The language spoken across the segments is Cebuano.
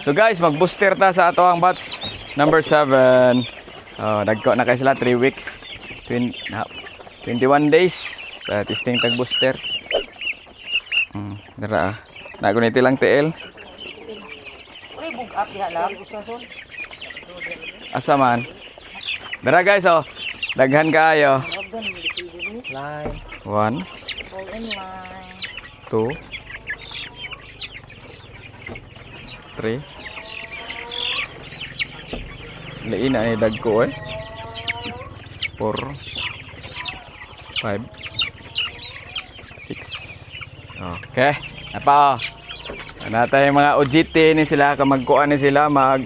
So guys, mag-booster ta sa ato ang batch number 7. Oh, nagko na kay sila 3 weeks. 21 days. Ta testing tag booster. Dara ah. Naguniti lang TL. Uy, bug-up diha lang. Usason. Asa man? Dara guys oh. Daghan kaayo. Line. 1 All in line. 2 3. Lain na ni dagko eh. 4 5 6. Okay. Napa oh. Natay mga OGT ni sila kamagkuan ni sila mag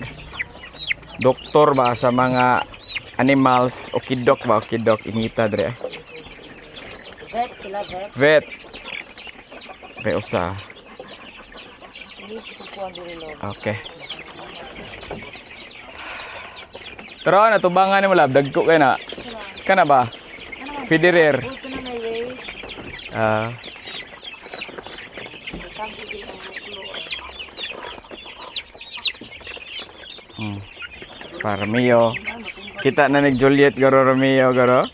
doktor ba sa mga animals, okidok ba, okidok ingita dre. Vet sila, vet. Vet. Be usa. Hindi ko kuha diri lo. Okay. Tara, natubangan ni mo lab. Dagko kay na. Kana ba? Federer. Uy, kana na way. Ah, para Romeo. Kita na ni Juliet garo Romeo garo.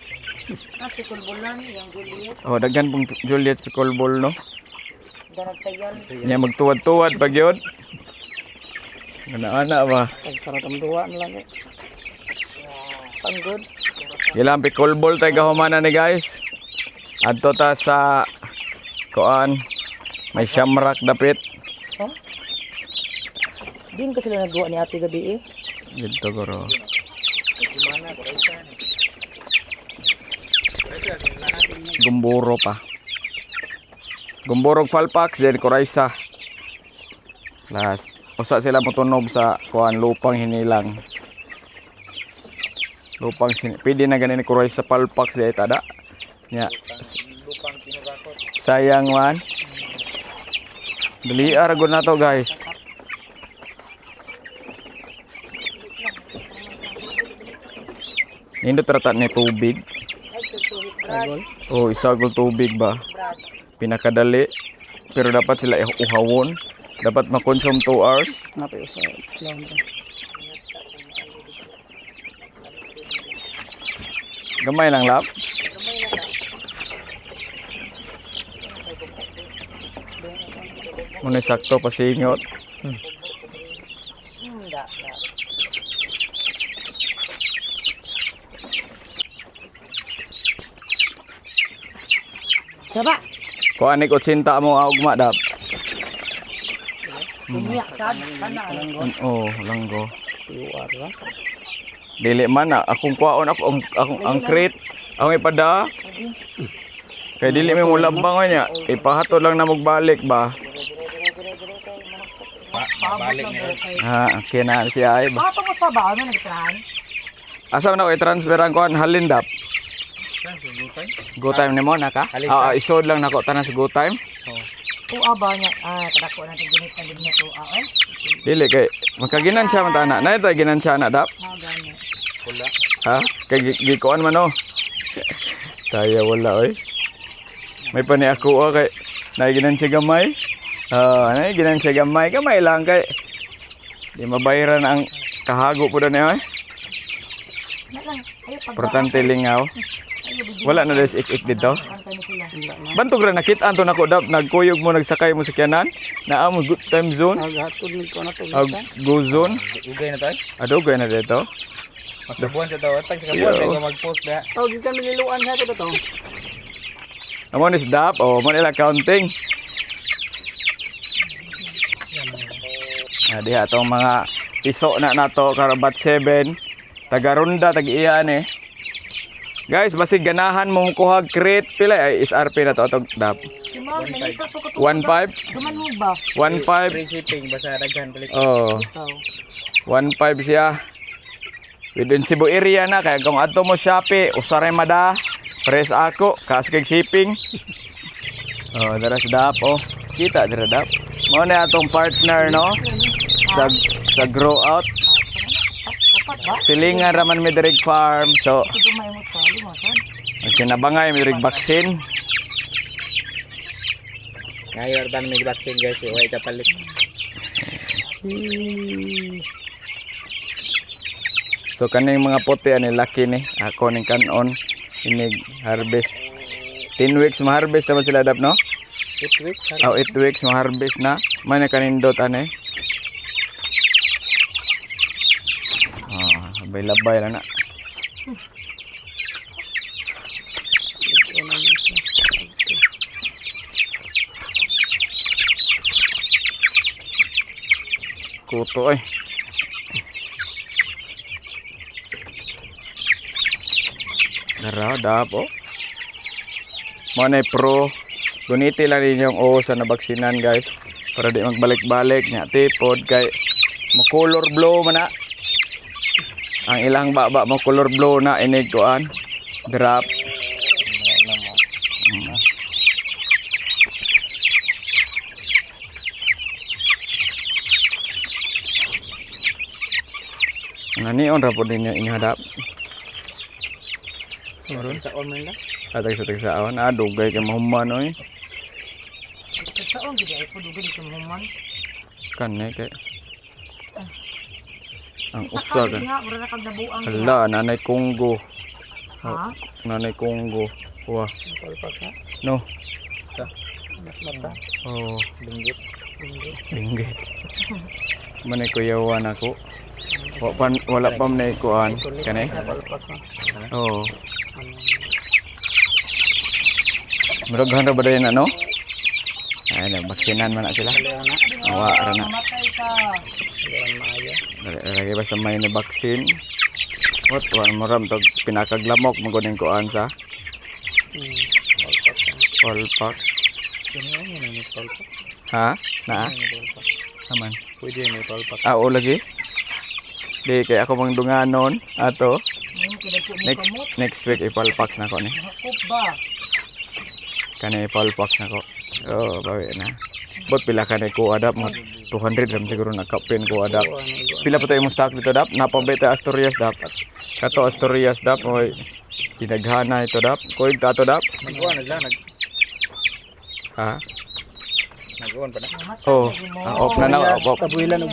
Ah, pikulbulan, yung Juliet. Oh, daghan pong Juliet pickleball no. Danag sayan. Nya magtuwad-tuwad pag yun. Ana-ana ba? Pagsarap ang duwa na lang eh. Panggod. Ilang pickleball tayo kahumana ni guys. Adto ta sa kuan may shamrock dapit. Huh? Din ko sila nagduwa ni Ate gabi eh. Dito guro. Gumboro pa. Gumborog Falpax then Coraisa. Last. Usa sila motunob sa kuan lupang hinilang. Lupang pwede na ganin ni Coraisa Palpax di tada. Nya. Sayang man. Dali ra gud na to guys. Nindot ra ta ni tubig. Sagol? Oh, isagol tubig ba? Pinakadali. Pero dapat sila uhawon. Dapat makonsume 2 hours. Napay usa. Lang. Gamay lang lap. Muna sakto pasingot. Da, da. Saba. Kuha ni 80 mo ugma dap. Umiyak sad kana. Oh, langgo. QR ra. Dili man na akong kuhaon ako ang akong ang crate akong ipada. Kay dili may mulabang niya. Ipahatod lang na magbalik ba. Balik ni. Ha, okay na siya ay ba. Pato mo sa ba ano nagtrahan? Asa man ako i-transfer ang kuan halin dap. Go time ni mo na ka? Ah, isod lang nako tanan sa go time. Tuwa ba niya? Ah, kadako natin ginit na gid niya tuwa ay. Dili kay makaginan siya man ta na. Nay tay ginan siya na dap. Ha gani. Ha? Kay gikuan man oh. Taya wala oy. May pani ako ah, kay naiginan siya gamay. Ah, naiginan siya gamay, gamay lang kay di mabayaran ang kahago po na oy. Na lang ayo pag Importante lingaw. Wala na des ik-ik dito. Antay ni sila. Bantog ra nakit-an to nako dap nagkuyog mo nagsakay mo sa kiyanan. Naa mo good time zone. Naghatod ni ko na to. Ag go zone. Ugay na to eh. Adugay na dito. Mas buwan sa to. Tag sa kabuan Yo. bago mag-post na. Oh, gikan mililuan ha to to. Amo ni dap oh, mo nila counting. Ah, diha atong mga piso na nato karabat 7. Taga-ronda, tag-iya ni. Guys, basig ganahan mo kuha crate pila ay SRP na to atong dap. Si ma'am nangita po ko to. 1.5 Duman mo ba? 1.5. Free shipping basta daghan palit. Oh. Ikaw. 1.5 siya. Within Cebu area na kaya kung adto mo Shopee, usaray mada. Press ako, kas kay shipping. Oh, dara sa dap oh. Kita dara dap. Mao na atong partner no sa grow out. Upat ba? Silingan raman mi diri farm. So, Si dumay mo sa lima sad. magkinabangay mi diri vaccine. Ngayon tan may vaccine guys, way kapalit. So kaning mga puti ani laki ni ako ning kanon inig harvest. 10 weeks ma-harvest naman sila dap, no? 8 weeks. Oh, 8 weeks ma-harvest na. Man na kanindot ani. Ah, labay-labay lang na. Kuto ay. Dara, dap oh. Mo na pro. Guniti lang ninyong o sa nabaksinan, guys. Para di magbalik-balik nya tipod kay mo color blue man na. Ang ilang baba mo color blue na inig kuan. Drop. Nanion ra pod ninyo inyadap. Sa on man lang. Atag sa tagsaon, ah, dugay kay mahuman oy. Saon gid ay po dugay dito mahuman. Kani kay ang usa ka. Diha mura na kag nabuang. Hala, nanay Congo. Ha? Nanay Congo. Wah, Palpak ha. no. Sa Mas mata. Oh, binggit. Binggit. Binggit. Manay kuyawan ako. Wa pa, wala pa man kuan kani. Sa palpak sa. Oo. Murag ra ba dayon ano? Ay, nagbaksinan man na sila. Wa ra na. Mamatay ka. Wala maayo. Dali lagi basta may na vaccine. What wa mo ram tog pinakaglamok mo kuning kuan sa Palpak. Palpak. Kani ano na ni palpak? Ha? Naa? Ano ni palpak? Aman. Pwede ni palpak. Ah, oo lagi. Di kay ako mang dunganon ato. Ngayon kay mo Next kamot. next week ipalpak na ko ni. Hakop ba? Kani ipalpak na ko. Oh, bawi na. Bot pila ka ni ko adap mo 200 ram siguro nakapin ko adap. Pila pa tayo mo stock dito dap? Napabay tayo Asturias dap. Kato Asturias dap oy. Dinaghana ito dap. Koy tato dap. Nag-uwan, naglanag. Ha? Nag-uwan pa na. Oh, ah, off na na, off, off. Tabuilan og